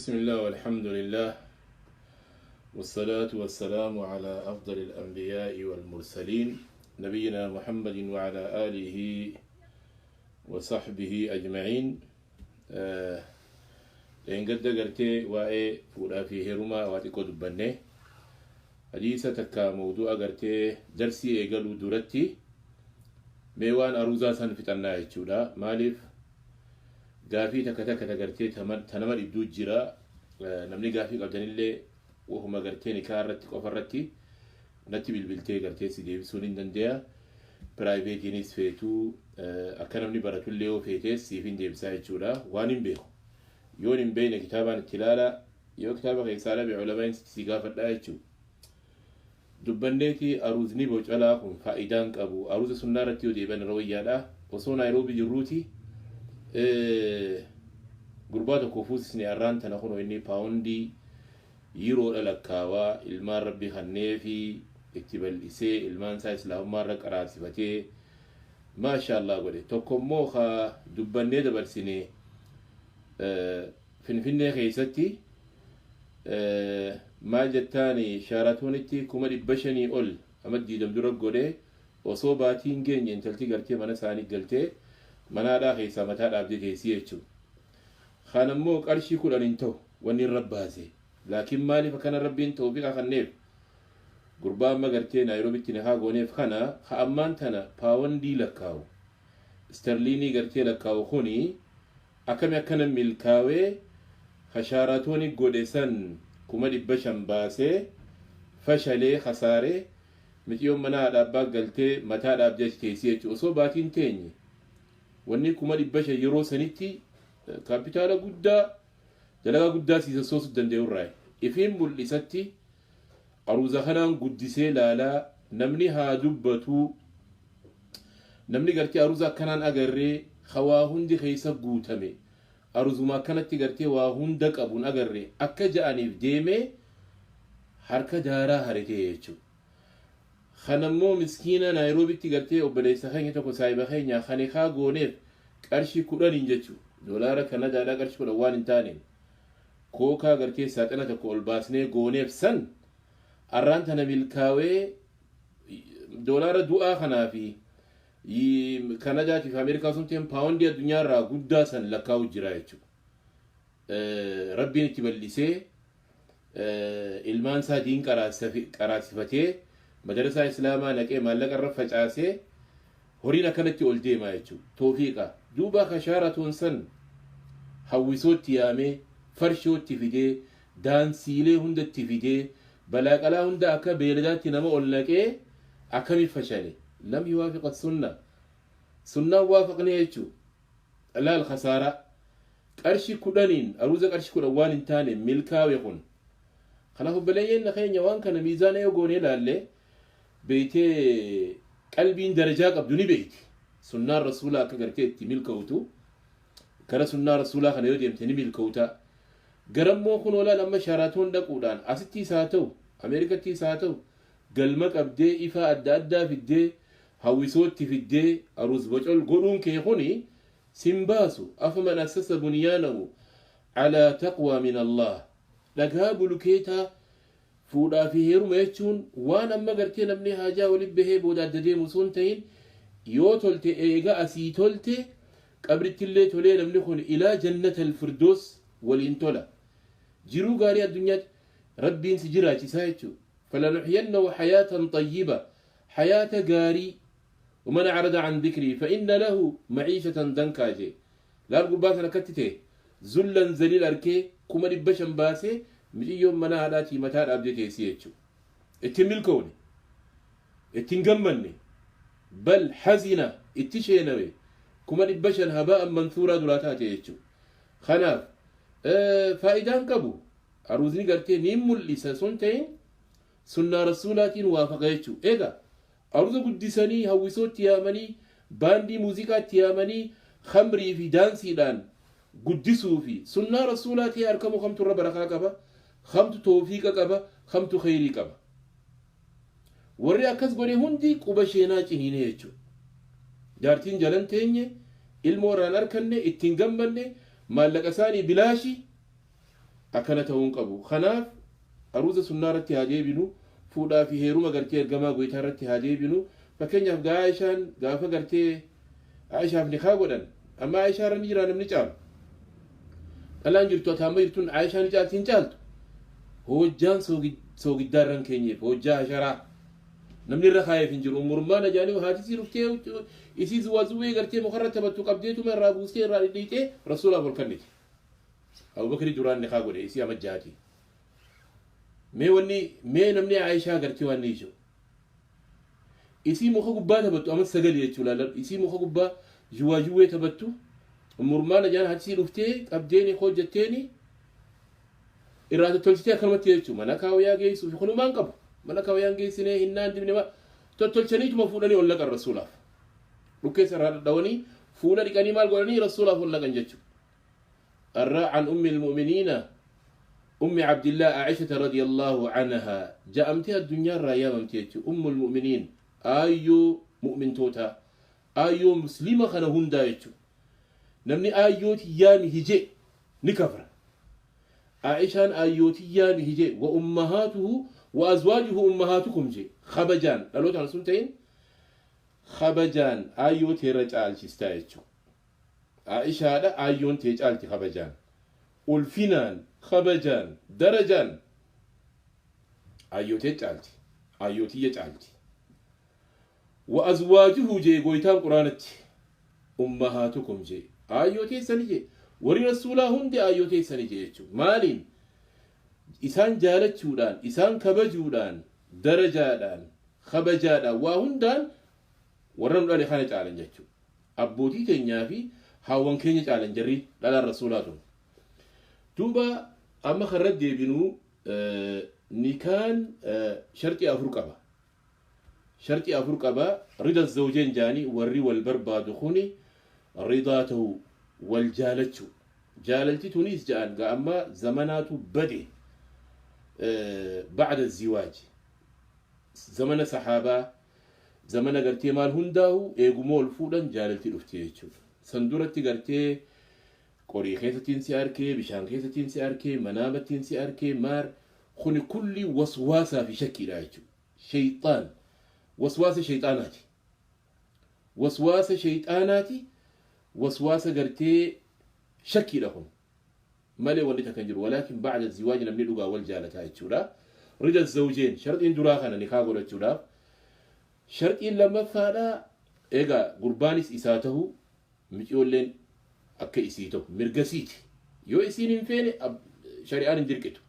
بسم الله والحمد لله والصلاة والسلام على أفضل الأنبياء والمرسلين نبينا محمد وعلى آله وصحبه أجمعين. لإن قد قرتي وإيه فولا في هرما واتيكو دبنه حديثة تكا موضوع قرتي درسي إيقالو درتي ميوان أروزا سن فتنا يتشولا مالف gaafii takka takka tagartee tanama dhibduu jira. Namni gaafii qabdanillee wahuma gartee nikaa irratti qofa irratti natti bilbiltee gartee si deebisuun hin danda'a. Piraayiveetiinis feetuu akka namni baratullee yoo feetees siif hin deebisaa jechuudha. Waan hin beeku. Yoon hin beekne kitaabaan itti ilaala. Yoo kitaaba keessaa dhabe culamaan si gaafadhaa jechuudha. Dubbanneeti aruuzni bocalaa kun faayidaan qabu. Aruuza sunnaa irratti yoo deebi'an irra wayyaadha. Osoo Naayiroobii jirruuti. Gurbaa tokko fuusisne arraan tana kun inni paawundii yiroodha lakkaawaa ilmaan rabbi kanneefi itti bal'isee ilmaan isaa islaamummaa irra qaraarsifatee maashaallah godhe. Tokko immoo ka dubbannee dabarsine Finfinnee keessatti maal jettaani shaaratoonitti 500,000 ol amma diidam dura godhe osoo baatiin geenye intalti gartee mana isaanii galtee manaadhaa keessaa mataa dhaabdee teessii jechuudha. Kan ammoo qarshii 10 hin ta'u wanni irra baase. Laakiin maaliif akkana rabbiin tawfiiqa kanneef gurbaa amma gartee Naayiroobitti nikaa gooneef kana ka ammaan tana paawundii lakkaawu. Isterliinii gartee lakkaawu kuni akkami akkana milkaawee ka shaaratooni godhe san 500,000 baasee fashalee kasaaree miciyyoon mana haadha abbaa galtee mataa dhaabdee achi teessii jechuudha. Osoo baatiin teenye wanni 500,000 yeroo sanitti kaapitaala guddaa dalagaa guddaa siisa soosuu danda'u irraa ifiin mul'isatti aruuza kanaan guddisee laalaa namni haa dubbatuu namni gartee aruuza akkanaan agarree hawaa hundi keessa guutame aruuzuma akkanatti gartee waa hunda qabuun agarree akka ja'aniif deemee harka daaraa haritee jechuudha. Kanammoo miskiina Naayiroobitti gartee obboleessa keenya tokko saahiba keenya kan nikaa gooneef qarshii 10 jechuudha. Doolaara Kanadaadhaa qarshii 10 waan hin taaneen kookaa gartee saaxina tokko ol baasnee gooneef san arraan tana milkaawee doolaara du'aa kanaa fi Kanadaatiif Ameerikaa sun ta'een paawundii addunyaarraa guddaa san lakkaa'u jira jechuudha. Rabbiin itti bal'isee ilmaan isaa diin qaraasifatee madarasaa islaamaa naqee maallaqa irra facaasee horiin akkanatti ol deemaa jechuudha. Toofiiqa. Duuba kashaaratoon san hawwisootti yaamee farshootti fidee daansiilee hundatti fidee balaaqalaa hunda akka beeladaatti nama ol naqee akkami fashale. Lam yuwaafiqa sunna. Sunnaan waafaqne jechuudha. Laal khasaaraa. Qarshii 10 aruuza qarshii 10 waan hin taane milkaawe kun. Kanaaf obboleeyyan keenya waan kana miizaana yoo goonee ilaalle beeytee qalbiin darajaa qabdu ni beeyti. Sunnaan rasuulaa akka gartee itti milka'utu gara sunnaa rasuulaa kana yoo deemte ni milka'uta. Garammoo kun oolaan amma shaaraatoon dhaquudhaan asitti isaa ta'u Ameerikatti isaa ta'u galma qabdee ifaa adda addaa fiddee hawwisootti fiddee aruus bocol godhuun kee kuni sin baasu. Afaman assasa bunyaanahu alaa taqwaa min Allah. Dhagaa bulukeetaa fuudhaa fi heeruma jechuun waan amma gartee namni haajaa walitti bahee booda adda deemu osoo hin ta'in yoo tolte eega asii tolte qabrittillee tolee namni kun ilaa jannata alfirdoos waliin tola. Jiruu gaarii addunyaatti rabbiin si jiraachisaa jechuudha. Falanuxyannahu hayaatan xayyiba hayaata gaarii ومن أعرض عن ذكري فإن له معيشة ضنكا جee. Laal gurbaa sana akkatti ta'e zullan zaliil arkee 500,000 baasee miciyyoon mana haadhaatii mataa dhaabdee teessii jechuudha. Ittiin milkoone ittiin gammanne bal hazina itti sheenawe 500,000 habaa'an mansuuraa duraa taate jechuudha. Kanaaf faayidaan qabu aruuzni gartee ni mul'isa sun ta'in sunnaa rasuulaatiin waafaqa jechuudha. Egaa aruuza guddisanii hawwisootti yaamanii baandii muuziqaatti yaamanii khamrii fi daansiidhaan guddisuu fi sunnaa rasuulaatii argamu kamtu irra barakaa qaba, kamtu toofiiqa qaba, kamtu khayrii qaba. Warri akkas godhe hundi quba sheenaa ciniinee jechuudha. Jaartiin jalan teenye ilmoo irraan arkanne ittiin gammanne maallaqa isaanii bilaashi. Akkana ta'uu hin qabu. Kanaaf aruuza sunnaa irratti haa deebinu, fuudhaa fi heeruma gartee ergamaa goytaa irratti haa deebinu. Fakkeenyaaf gaa Aishaan gaafa gartee Aishaaf nikaa godhan, amma Aishaa irra ni jira namni caalu. Dhalaan jirtu ati amma jirtuun Aishaa ni caalti hin caaltu. Hojjaan soogiddaa irra hin keenyeef hojjaa hasharaa namni irra kaayeef hin jiru. Umurmaan ajaa'ibaa haati isii dhuftee isii zuwaazuwee gartee mukarra taphattu qabdeetuma irraa buustee irraa dhidhiitee rasuulaaf ol kenniti. Abubakri duraan nikaa godhe isii amajjaati. Mee wanni mee namni Aishaa gartee waan ni jiru. Isii muka gubbaa taphattu amma sagali jechuu ilaalan, isii muka gubbaa zuwaazuwee taphattu umurmaan ajaan haati isii dhuftee qabdeeni hojjetteeni irraa tottolchitee akkanumatti jechuu mana kaawyaa geessuuf kunumaan qabu. Mana kaawyaan geessinee hinnaan dibne ma tottolchaniituma fuudhanii ol naqan rasuulaaf. Dhukkeessa irraa dhadhawanii fuula dhiqanii maal godhanii rasuulaaf ol naqan jechuudha. الراء عن أم المؤمنين أم عبد الله عائشة رضي الله عنها جاءمتها الدنيا الرايا ممتيتي أم المؤمنين آيو مؤمن توتا آيو مسلمة خنا هندا يتو نمني آيو تيامي هجي نكفر عائشة آيو تيامي هجي وأمهاته وأزواجه أمهاتكم جي خبجان لالوت على سنتين خبجان آيو تيرج شستايتشو عائشة آيون تيجالتي خبجان ulfinaan kabajaan darajaan ayyootee caalti, ayyootiyya caalti. Wa azwaajuhu jee goytaan quraanatti ummahaatukum jee ayyootee sani jee warri rasuulaa hundi ayyootee sani jee jechuudha. Maaliin isaan jaalachuudhaan, isaan kabajuudhaan, darajaadhaan, kabajaadhaan, waa hundaan warra nu dhale kana caalan jechuudha. Abbootii keenyaa fi haawwan keenya caalan jarri dhalaan rasuulaa tun. Duuba amma karra deebinuu nikaan sharxii afur qaba. Sharxii afur qaba. Rida zawjeen jaanii warri wal barbaadu kuni ridaa ta'uu, wal jaalachuu. Jaalalti tunis ja'an ga amma zamanaatu bade bacda ziwaaji. Zamana sahaabaa, zamana gartee maal hundaa'u eeguma ol fuudhan jaalalti dhufti jechuudha. San duratti gartee qorii keessattiin si arkee, bishaan keessattiin si arkee, manaamattiin si arkee, maar kuni kulli waswaasaa fi shakkiidha jechuudha. Shayxaan waswaasa shayxaanaati. Waswaasa shayxaanaati, waswaasa gartee shakkiidha kun. Malee wanni takka hin jiru. Walaakin bacda ziwaaji namni dhugaa wal jaalataa jechuudha. Rida zawjeen sharxiin duraa kana nikaa godhachuudhaaf. Sharxiin lammaffaadha, egaa gurbaanis isaa ta'u miciyoolleen akka isii ta'u mirgasiiti. Yoo isiin hin feene shari'aan hin dirqitu.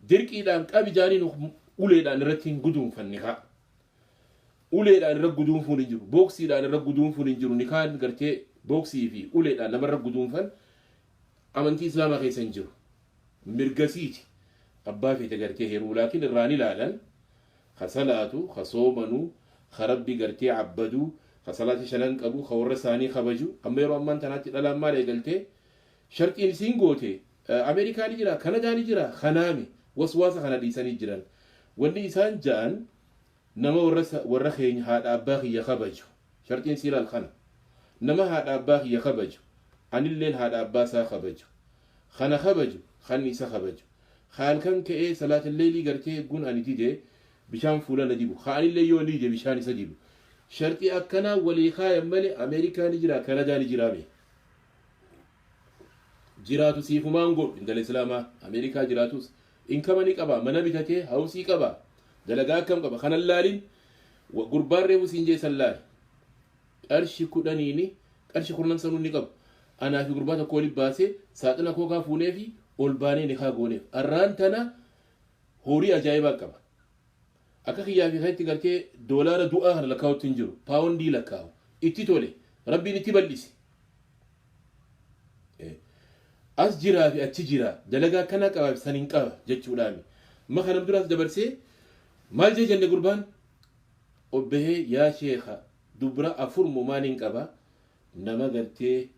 Dirqiidhaan qabi jaaniin uleedhaan irratti hin guduunfan nikaa. Uleedhaan irra guduunfuun hin jiru. Booksiidhaan irra guduunfuun hin jiru. Nikaan gartee booksii fi uleedhaan namarra guduunfan amantii islaamaa keessa hin jiru. Mirgasiiti. Abbaa feete gartee heeruu, laakiin irraan ilaalan ka salaatu, ka soomanuu, ka rabbi gartee abbaduu, ka salaata shanan qabu, ka warra isaanii kabaju. Amma yeroo ammaan tanaatti dhalaan maal eegaltee sharxiin isiin goote Ameerikaa ni jira, Kanadaa ni jira, kanaami waswaasa kana dhiisanii jiran. Wanni isaan ja'an nama warra keenya haadha abbaa kiyya kabaju. Sharxiin si ilaal kana. Nama haadha abbaa kiyya kabaju. Anilleen haadha abbaa isaa kabaju. Kana kabaju, kan isa kabaju. Halkan ka'ee salaata leelii gartee gun ani dide bishaan fuula na dibu. Ka anillee yoo ni bishaan isa dibu. Sharxii akkanaa walii kaayan malee Ameerikaa ni jira, Kanadaa ni jira mee. Jiraatu siifumaan godhu intala islaamaa Ameerikaa jiraatus inkama ni qaba, mana bitatee hawusii qaba, dalagaa akkam qaba kanan laalin. Gurbaan reefu siin jeessan laali. Qarshi kudhaniini qarshi kurnan sanuu ni qabu. Anaa fi gurbaa tokko walitti baasee saaxina kookaa fuunee fi ol baanee nikaa gooneef. Arraan tana horii ajaa'ibaa qaba. Akka kiyyaa fi kanatti gartee doolaara du'aa kana lakkaa'utti hin jiru. Paawundii lakkaa'u. Itti tole. Rabbiin itti bal'ise. As jiraa fi achi jira. Dalagaa akkanaa qabaa fi san hin qaba jechuudhaani. Amma kana duraas dabarsee maal jee jenne gurbaan? Obbehee yaa sheekha, dubra afur moo maaliin qaba, nama gartee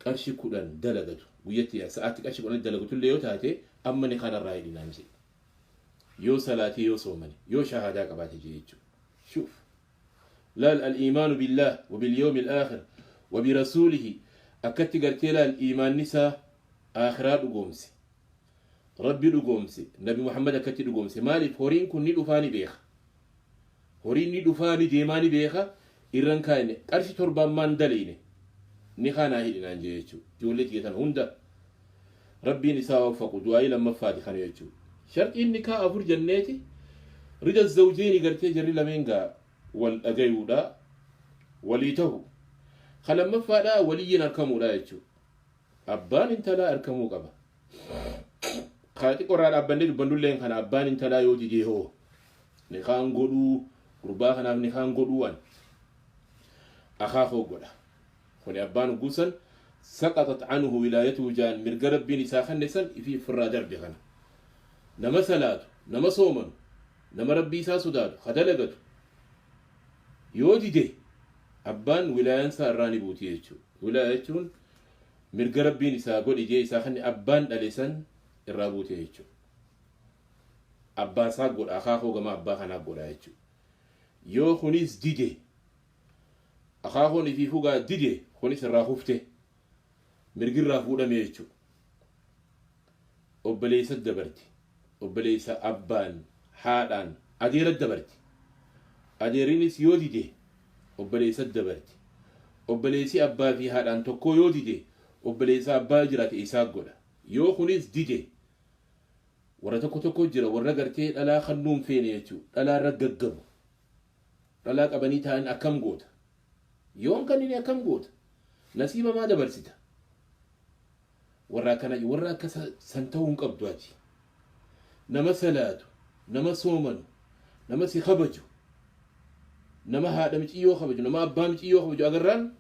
qarshi 10 dalagatu guyyatti sa'aatti qarshi 10 dalagatu illee yoo taate amma ni kanarraa hidhinaan jedhe. Yoo salaatii, yoo soomane, yoo shahaadaa qabaate jee jechuudha. Shuuf. Laal, al-iimaanu billaah wa bil-yawmi al-aakhir wa bi rasuulihi, akkatti gartee laal iimaanni isaa aakhiraa dhugoomse. Rabbi dhugoomse, Nabi Muhammad akkatti dhugoomse. Maaliif? Horiin kun ni dhufaa ni beeka, horiin ni dhufaa ni deemaa ni beeka. Irran kaayne qarshii 7 maan daleeyne ni kaanaa hidhinaan jee jechuu. Ijoollee tiyya tana hunda Rabbiin isaa waffaqu. Du'aayii lammaffaati kana jechuu. Sharxiin nikaa 4 jenneeti. Rida zawjeeni, gartee jarri lameen gaa wal dhagayuudha, walii tahu. Ka lammaffaadha waliyyiin arkamuudha jechuu. Abbaan intalaa arkamuu qaba. Kaa xiqqorraa dhaabbannee dubbannulleen kana. Abbaan intalaa yoo didee hoo? Nikaan godhuu gurbaa kanaaf, nikaan godhuu, an akaakoo godha. Kuni abbaan guusan saqaxat anhu wilaayatuhu jaan, mirga Rabbiin isaa kanne san ifii ifirraa darbe. Kana nama salaatu, nama soomanu, nama Rabbii isaa sodaatu, ka dalagatu yoo dide, abbaan wilaayaan isaa irraa ni buuti jechuu. Wilaaya jechuun mirga Rabbiin isaa godhi jee isaa kanne abbaan dhale san irraa buute jechuu. Abbaa isaa godha, akaakoo gama abbaa kanaa godha jechuu. Yoo kunis dide, akaakoon ifii fugaa dide, kunis irraa kufte, mirgi irraa fuudhame jechuu. Obboleessa dabarti. Obboleessa abbaan haadhaan adeera dabarti. Adeerinis yoo dide, obboleessa dabarti. Obboleessi abbaa fi haadhaan tokkoo yoo dide, obboleessa abbaa jiraate isaa godha. Yoo kunis dide, warra tokko tokko jira, warra gartee dhalaa kannuun feene jechuu, dhalaa irra gaggabu, dhalaa qabanii ta'an. Akkam goota? Yoon kanneen akkam goota? Nasiiba maa dabarsita? Warra akkana, warra akka san ta'uu hin qabdu. Ati nama salaatu, nama soomanu, nama si kabaju, nama haadha miciyyoo kabaju, nama abbaa miciyyoo kabaju agarraan,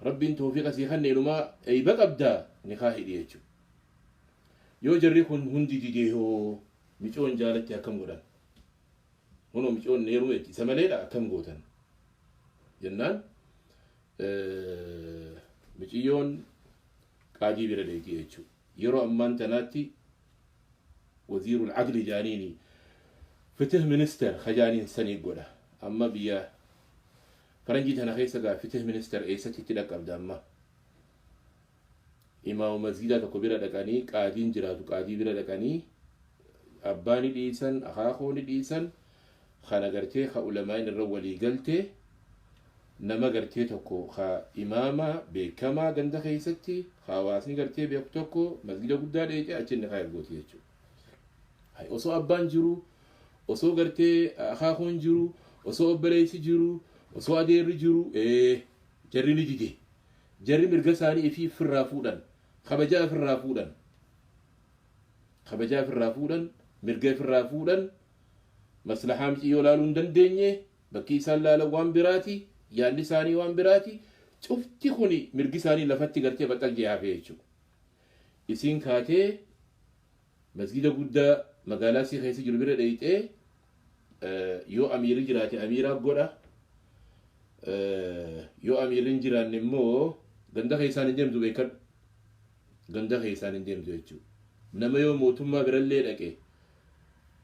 Rabbiin toofiqa sii kanne, inumaa eeyba qabdaa, nikaa hidhi jechuudha. Yoo jarri kun hundi didee hoo? Micoon jaalatti akkam godhan? Kunoo micoon heerumeetti isa maleedha. Akkam gootan jennaan, miciyyoon qaadii bira dheeyti jechuudha. Yeroo ammaan tanaatti waziirul adli jaaniini, fitih minister kajaaniin sanii godha. Amma biyya faranjii tana keessa gaa fitih minister eessatti itti dhaqqabda? Amma imaama masgidaa tokko bira dhaqanii, qaadiin jiraatu qaadii bira dhaqanii, abbaa ni dhiisan, akaakoo ni dhiisan, kana gartee ka ulamaa'in irra walii galtee, nama gartee tokko ka imaama beekamaa ganda keessatti ka hawaasni gartee beeku tokko masgida guddaa dheeyxee achi inni kaa ergooti jechuudha. Osoo abbaan jiru, osoo gartee akaakoon jiru, osoo obboleessi jiru, osoo adeerri jiru, jarri ni dide. Jarri mirga isaanii ifii ofirraa fuudhan, kabajaa ofirraa fuudhan, kabajaa ofirraa fuudhan, mirga ofirraa fuudhan, maslahaa miciyyoo laaluu hin dandeenye. Bakki isaan laalan waan biraati, yaadni isaanii waan biraati. Cufti kuni mirgi isaanii lafatti gartee baxxalgee hafee jechuudha. Isiin kaatee masgida guddaa magaalaa sii keessa jiru bira dheeyxee, yoo amiirri jiraate amiiraa godha. Yoo amiirri hin jiraanne immoo ganda keessaan hin deemtu, beekadhu. Ganda keessaan hin deemtu jechuudha. Nama yoo mootummaa birallee dhaqe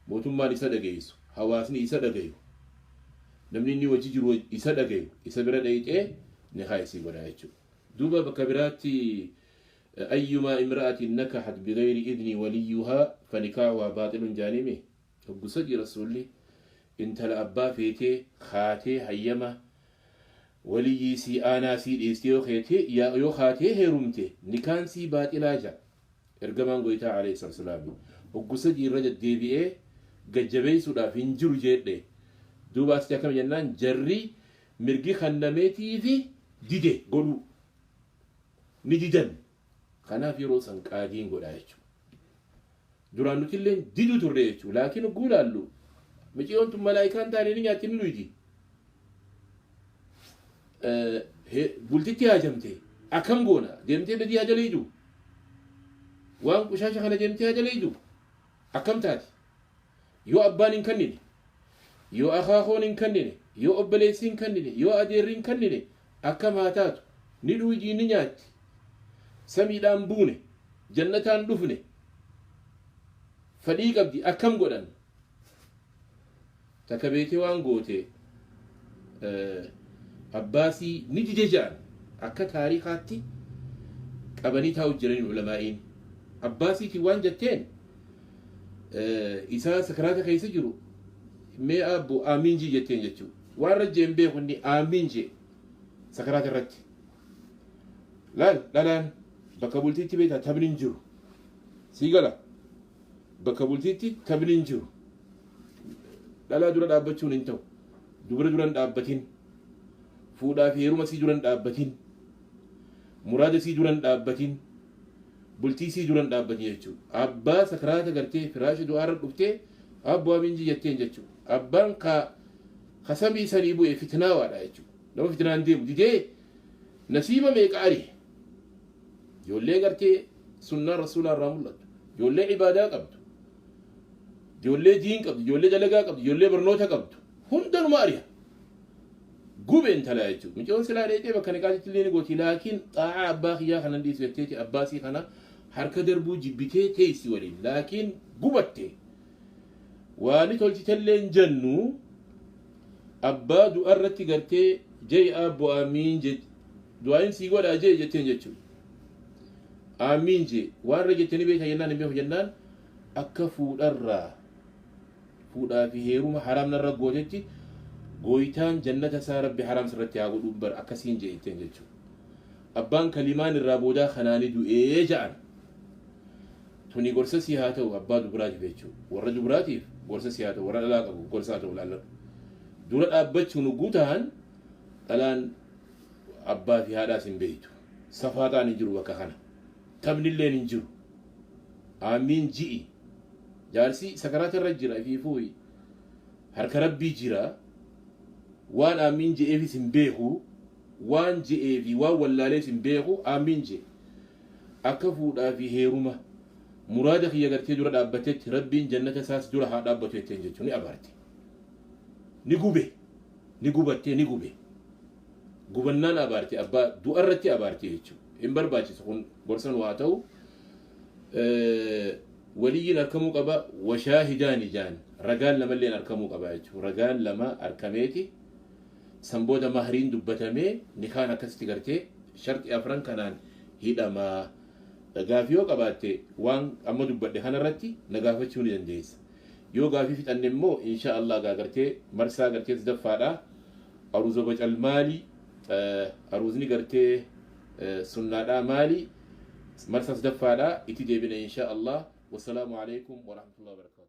mootummaan isa dhageessu, hawaasni isa dhagayu, namni inni wajji jiru isa dhagayu, isa bira dheeyxee nikaa isii godha jechuudha. Duuba bakka biraatti "أيما امرأة نكحت بغير إذن وليها فنكاحها باطل" jaanime. Hoggu sadi Rasuulli intala abbaa feetee kaatee hayyama waliyyii sii aanaa sii dhiistee yoo keetee yoo kaatee heerumte nikaan sii baaxilaa ja ergamaan goytaa عليه الصلاة والسلام. Hoggu sadi irra deddeebi'ee gajjabeessuudhaaf hin jiru jedhe. Duuba asitti akkam jennaan, jarri mirgi kannameetii fi dide godhuu ni didan. Kanaaf yeroo san qaadiin godhaa jechuudha. Duraan nuti illee diduu turre jechuudha. Laakiin hogguu ilaallu miciyoon tun malaayikaan taane, ni nyaatti, ni dhuydi. Bultitti haajamte, akkam goona? Deemtee badii haa daleeydu, waan qushaasha kana deemtee haa daleeydu, akkam taati? Yoo abbaan hin kennine, yoo akaakoon hin kennine, yoo obboleessi hin kennine, yoo adeerri hin kennine, akkam haa taatu? Ni dhuydii, ni nyaatti. Samiidhaan buune, jannataan dhufne, fadhii qabdi, akkam godhan? Takka beekee waan goote abbaasii ni dide ja'an. Akka taariikaatti qabanii taa'u jiranii ulamaa'iin. Abbaa siitii waan jetteen isaa sakaraata keessa jiru mee abbo aamiin jii jetteen jechuudha. Waan rajjeen beeku inni aamiin jee sakaraata irratti. Laal dhalaan bakka bultiitti beektaa taphni hin jiru. Sii gala bakka bultiitti taphni hin jiru. Dhalaa dura dhaabbachuun hin ta'u. Dubara dura hin dhaabbatin. Fuudhaa fi heeruma sii dura hin dhaabbatin. Muraada sii dura hin dhaabbatin. Bultii sii dura hin dhaabbatin jechuudha. Abbaa sakaraata gartee firaasha du'aarra dhuftee abbo amiin jii jetteen jechuudha. Abbaan ka samii sanii bu'e fitnaawaadha jechuudha. Nama fitnaan deemu didee nasiiba meeqa ari'e. Ijoollee gartee sunnaan rasuulaa irraa mul'attu. Ijoollee ibaadaa qabdu. Ijoollee diin qabdu. Ijoollee dalagaa qabdu. Ijoollee barnoota qabdu. Hundanuma ari'a. Gube intalaa jechuudha. Mucoon silaa dheexee bakka niqaatitti illee ni gooti. Laakiin xaa'aa abbaa kiyyaa kanan dhiisu jetteeti abbaa sii kana harka darbuu jibbitee teessi waliin. Laakiin gubatte. Waani tolchitellee hin jennu abbaa du'arratti gartee jee abbo amiin je du'aayin sii godhaa jee jetteen jechuudha. Amiin jee waan irra jettanii beektan jennaan hin beeku jennaan akka fuudharraa fuudhaa fi heeruma haraam narra gootetti gooytaan jannata isaa rabbi haraam sirratti haa godhuun bar akkasiin jee jetteen jechuudha. Abbaan kalimaan irraa boodaa kanaani du'ee ja'an. Tuni gorsa sii haa ta'u abbaa dubaraatiif jechuudha. Warra dubaraatiif gorsa sii haa ta'u warra dhalaa qabu gorsa haa ta'u laalladhu. Dura dhaabbachuun hogguu ta'an dhalaan abbaa fi haadhaas hin beektu. Safaaxaan hin jiru bakka kana. Taphni illeen hin jiru. Aamiin ji'i. Jaarsi sakaraata irra jira ifiifuu harka rabbii jira. Waan aamiin je'eefis hin beeku. Waan je'eefi waan wallaalees hin beeku aamiin je'e. Akka fuudhaa fi heeruma muraada kiyya gartee dura dhaabbatetti rabbiin jannata isaas dura haa dhaabbatu jetteen jechuun ni abaarte. Ni gube. Ni gubattee ni gube. Gubannaan abaarte abbaa du'arratti abaarte jechuudha. Hin barbaachisu kun gorsan waa ta'u. Waliyyiin arkamuu qaba washaahidaani jaan ragaan lamalleen arkamuu qaba jechuudha. Ragaan lama arkameeti san booda mahriin dubbatamee nikaan akkasitti gartee sharxi afran kanaan hidhamaa. Gaafii yoo qabaatte waan amma dubbadhe kanarratti na gaafachuu ni dandeessa. Yoo gaafii fixanne immoo insha Allah gaa gartee marsaa gartee sadaffaadha. Aruuza bacal maali? Aruuzni gartee sunnaadhaa maali? Marsaa sadaffaadha itti deebina insha Allah. Wassalaamu alaikum warahmatullahi wabarakatuh.